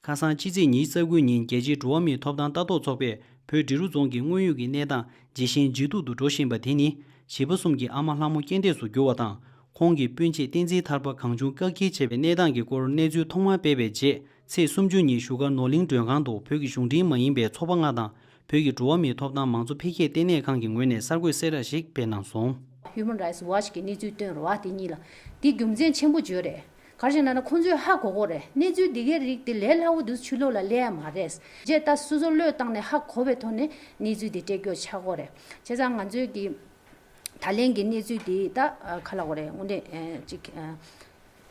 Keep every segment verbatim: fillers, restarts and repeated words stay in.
ཁ་སང་ཕྱི་ཚེས་ཉི་ཤུ་རྩ་དགུ་ཉིན་རྒྱལ་སྤྱིའི་འགྲོ་བ་མིའི་ཐོབ་ཐང་ལྟ་རྟོག་ཚོགས་པས་བོད་འབྲི་རུ་རྫོང་གི་དངོས་ཡོད་ཀྱི་གནས་སྟངས་ཇེ་ཞན་ཇེ་སྡུག་ཏུ་འགྲོ་བཞིན་པ་དེ་ནི་བྱིས་པ་གསུམ་གྱི་ཨ་མ་ལྷ་མོ་རྐྱེན་འདས་སུ་གྱུར་བ་དང་། ཁོང་གི་སྤུན་མཆེད་བསྟན་འཛིན་ཐར་པ་གང་བྱུང་བཀག་སྐྱིལ་བྱས་པའི་གནས་སྟངས་ཀྱི་སྐོར་གནས་ཚུལ་ཐོག་མར་སྤེལ་བའི་རྗེས། ཚེས་སུམ་ཅུ་ཉིན་བཞུགས་སྒར་ནོར་གླིང་མགྲོན་ཁང་དུ་བོད་ཀྱི་གཞུང་འབྲེལ་མ་ཡིན་པའི་ཚོགས་པ་ལྔ་དང་བོད་ཀྱི་འགྲོ་བ་མིའི་ཐོབ་ཐང་མང་གཙོ་འཕེལ་རྒྱས་ལྟེ་གནས་ཁང་གི་ངོས་ནས་གསར་འགོད་གསལ་བསྒྲགས་ཤིག་སྤེལ་གནང་སོང་། Human Rights Watch གི་གནས་ཚུལ་བཏོན་རེད་བ། དེ་གཉིས་ལ་དེ་རྒྱུ་མཚན་ཆེན་པོ་བརྗོད་རེད། ག་རེ་ཟེར་ན་ཁོང་ཚོས་ཧ་གོ་གོ་རེད། གནས་ཚུལ་འདི་གའི་རིགས་དེ་ལས་སླ་བོ་འདུག་ཕྱི་ལོགས་ལ་སླེབས་ཡ་མ་རེད། རྗེས་ད་སོ་སོ་བློས་བཏང་ནས་ཧ་གོ་བའི་ཐོག་ནས་གནས་ཚུལ་དེ་སྤྲད་རྒྱུ་ཆགས་གོ་རེད། བྱས་ཙང་ང་ཚོས་ཀྱི་ད་ལན་གྱི་གནས་ཚུལ་དེ་ད་ཨ་ག་ལ་གོ་རེད། དངོས་གནས་ཨ་ཅིག་ཨ་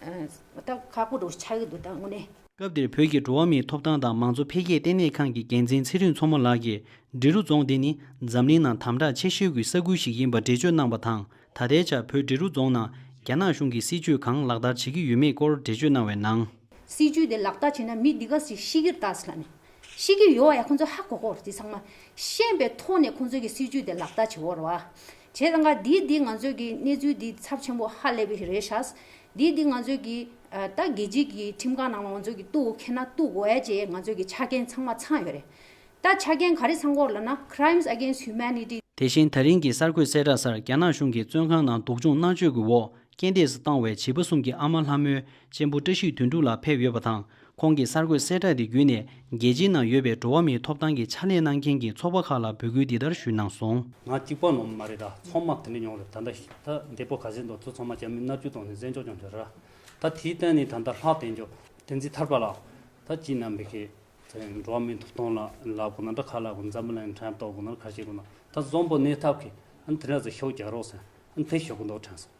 ཨ་ད་ཁག་པོ་འདྲ་བོ་ཆགས་ཀྱི་འདུག་ད་དངོས་གནས། སྐབས་དེར་བོད་ཀྱི་འགྲོ་བ་མིའི་ཐོབ་ཐང་དང་མང་གཙོ་འཕེལ་རྒྱས་ལྟེ་གནས་ཁང་གི་འགན་འཛིན་ཚེ་རིང་མཚོ་མོ་ལགས་ཀྱིས། འབྲི་རུ་རྫོང་འདི་ནི་འཛམ་གླིང་ནང་དམ་དྲག་ཆེ་ཤོས་ཀྱི་ས་ཁུལ་ཞིག་ཡིན་པ་འགྲེལ་བརྗོད་གནང་བ་དང་། ད་ལྟའི་ཆར་བོད་འབྲི་རུ་རྫོང་ནང་རྒྱ་ནག་གཞུང་གིས་སྲིད་བྱུས་གང་ལག་བསྟར་བྱེད་ཀྱི་ཡོད་མེད་སྐོར་འགྲེལ་བརྗོད་གནང་བའི་ནང་། སྲིད་བྱུས་དེ་ལག་བསྟར་བྱས་ན་མི་འདི་ག་ཞིག་ཤི་གི་རེད་ད་ཟེར་ལབ་ནས། ཤི་གི་ཡོད་ཡ་ཁོང་ཚོ་ཧ་གོ་གོ་རེད། དེ་ཚང་མ་ཤེས་པའི་ཐོག་ནས་ཁོང་ཚོ་གི་སྲིད་བྱུས་དེ་ལག་བསྟར་བྱེད་འོ་རེད་བ། བྱས་ཙང་ཀ་འདི་འདི་ང་ཚོ་གི་གནས་ཚུལ་འདི་ཚབས་ཆེན་པོ་ཧ་ལས་པའི་རེད་ཤག་འདི་འདི་ང་ཚོ་གི་ཨ་ད་རྒྱལ་སྤྱིའི་གི་ཁྲིམས་ཁང་ནང་ལ་ང་ཚོ་གི་གཏུག་ཁེ་ན་གཏུག་དགོས་ཡ་ཅེས་ང་ཚོ་གི་ཆ་རྐྱེན་ཚང་མ་ཚང་ཡོད་རེད། ད་ཆ་རྐྱེན་ག་རེ་ཚང་གོ་ལབ་ན་Crimes Against Humanity། དེ་བཞིན་ད་རིང་གི་གསར་འགོད་གསལ་བསྒྲགས་སར་རྒྱ་ནག་གཞུང་གིས་བཙོན་ཁང་ནང་སྡུག་སྦྱོང་གནང་སྤྱོད་ཀྱི་འོག་རྐྱེན་འདས་སུ་བཏང་བའི་བྱིས་པ་གསུམ་གྱི་ཨ་མ་ལྷ་མོའི་གཅེན་པོ་བཀྲ་ཤིས་དོན་གྲུབ་ལགས་ཕེབས་ཡོད་པ་དང་། ཁོང་གིས་གསར་འགོད་གསལ་བསྒྲགས་དེ་བརྒྱུད་ནས་རྒྱལ་སྤྱིའི་ནང་ཡོད་པའི་འགྲོ་བ་མིའི་ཐོབ་ཐང་གི་ཕྱག་ལས་གནང་མཁན་གྱི་ཚོགས་པ་ཁག་ལ་འབོད་སྐུལ་འདི་ལྟར་ཞུས་གནང་སོང་། ང་གཅིག་པ་ནོར་མ་རེད་ད། ཚང་མ་དེ་འདྲ་མྱོང་རེད། ད་ལྟ་ཞིག་ད་འདས་པོ་ག་ཚོད་འདུག་ཚོ་ཚང་མ་རྒྱ་མི་མནར་གཅོད་བཏང་ནས་བཙན་བྱོལ་སྐྱོང་རྒྱུ་རེད། ད་དེའི་སྟེང་ནས་ད་ལྟ་ལྷག་བསྟན་རྒྱུ་བསྟན་འཛིན་ཐར་པ་ལགས་ད་ཅི་ན་མི་ཁེ། འགྲོ་བ་མིའི་ཐོབ་ཐང་ལ་ལབ་དགོས་ན་འདྲ། ཁ་ལབ་དགོས་ན། འཛམ་བུ་གླིང་ཁྲིམས་ཐོག་དགོས་ན། ཁ་ཤས་དགོས་ན། ད་བཟང་པོ་གནས་ཐབས་ཀྱི་ཨ་ནི་དེ་འདྲ་ཟིག་ཤུགས་རྒྱག་རོགས་ཟེར་ཨ་ནི་དེ་ཞུ་གི་འདུག་དྲན་སོང་།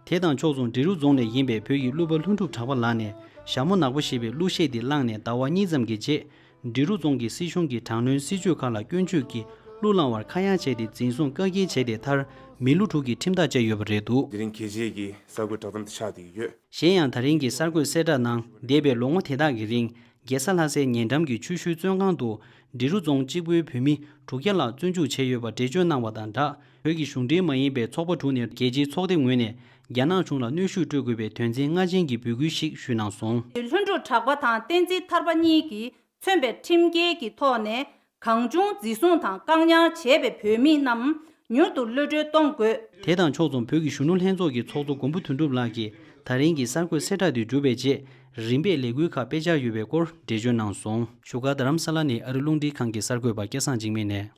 དེ་དང་ཕྱོགས་མཚུངས་འབྲི་རུ་རྫོང་ནས་ཡིན་པའི་བོད་ཀྱི་གླུ་པ་ལྷུན་གྲུབ་གྲགས་པ་ལགས་ནས་ཞྭ་མོ་ནག་པོ་ཞེས་པའི་གླུ་གཞས་འདི་བླངས་ནས་ཟླ་བ་གཉིས་ཙམ་གྱི་རྗེས། འབྲི་རུ་རྫོང་གི་སྲིད་གཞུང་གི་དྲག་གནོན་སྲིད་བྱུས་ཁག་ལ་སྐྱོན་བརྗོད་ཀྱིས་གླུ་བླངས་པར་ཁ་ཡ་བྱས་ཏེ་འཛིན་བཟུང་བཀག་སྐྱིལ་བྱས་ཏེ་མཐར་མི་ལོ་དྲུག་གི་ཁྲིམས་ཐག་བཅད་ཡོད་པ་རེད་འདུག་དེ་རིང་གལ་ཆེའི་གསར་འགོད་བསྒྲགས་གཏམ་དེ་ཆགས་བསྡད་ཀྱི་ཡོད། གཞན་ཡང་ད་རིང་གི་གསར་འགོད་གསལ་བསྒྲགས་ནང་འདས་པའི་ལོ་ངོ་དེ་དག་གི་རིང་རྒྱལ་ས་ལྷ་སའི་ཉེ་འགྲམ་གྱི་ཆུ་ཤུལ་བཙོན་ཁང་དུ་འབྲི་རུ་རྫོང་གཅིག་པུའི་བོད་མི་དྲུག་བརྒྱ་ལྷག་བཙོན་འཇུག་བྱས་ཡོད་པ་འགྲེལ་བརྗོད་གནང་བ་དང་སྦྲགས། བོད་ཀྱི་གཞུང་འབྲེལ་མ་ཡིན་པའི་ཚོགས་པ་དྲུག་ནས་རྒྱལ་སྤྱིའི་ཚོགས་སྡེ་ངོས་ནས་རྒྱ་ནག་གཞུང་ལ་གནོན་ཤུགས་སྤྲོད་དགོས་པའི་དོན་ཚན་ལྔ་ཅན་གྱི་འབོད་སྐུལ་ཞིག་ཞུས་གནང་སོང་། ལྷུན་གྲུབ་གྲགས་པ་དང་བསྟན་འཛིན་ཐར་པ་གཉིས་ཀྱིས་མཚོན་པའི་ཁྲིམས་འགལ་གྱི་ཐོག་ནས་གང་བྱུང་འཛིན་བཟུང་དང་བཀག་ཉར་བྱས་པའི་བོད་མི་རྣམས་མྱུར་དུ་གློད་གྲོལ་གཏོང་དགོས། དེ་དང་ཕྱོགས་མཚུངས་བོད་ཀྱི་གཞོན་ནུ་ལྷན་ཚོགས་ཀྱི་ཚོགས་གཙོ་མགོན་པོ་དོན་གྲུབ་ལགས་ཀྱིས་ད་རིང་གི་གསར་འགོད་གསལ་བསྒྲགས་དེ་གྲུབ་པའི་རྗེས། རིམ་པས་ལས་འགུལ་ཁག་སྤེལ་འཆར་ཡོད་པའི་སྐོར་འགྲེལ་བརྗོད་གནང་སོང་། བཞུགས་སྒར་རྡ་རམ་ས་ལ་ནས་ཨ་རི་རླུང་འཕྲིན་ཁང་གི་གསར་འགོད་པ་སྐལ་བཟང་འཇིགས་མེད་ནས།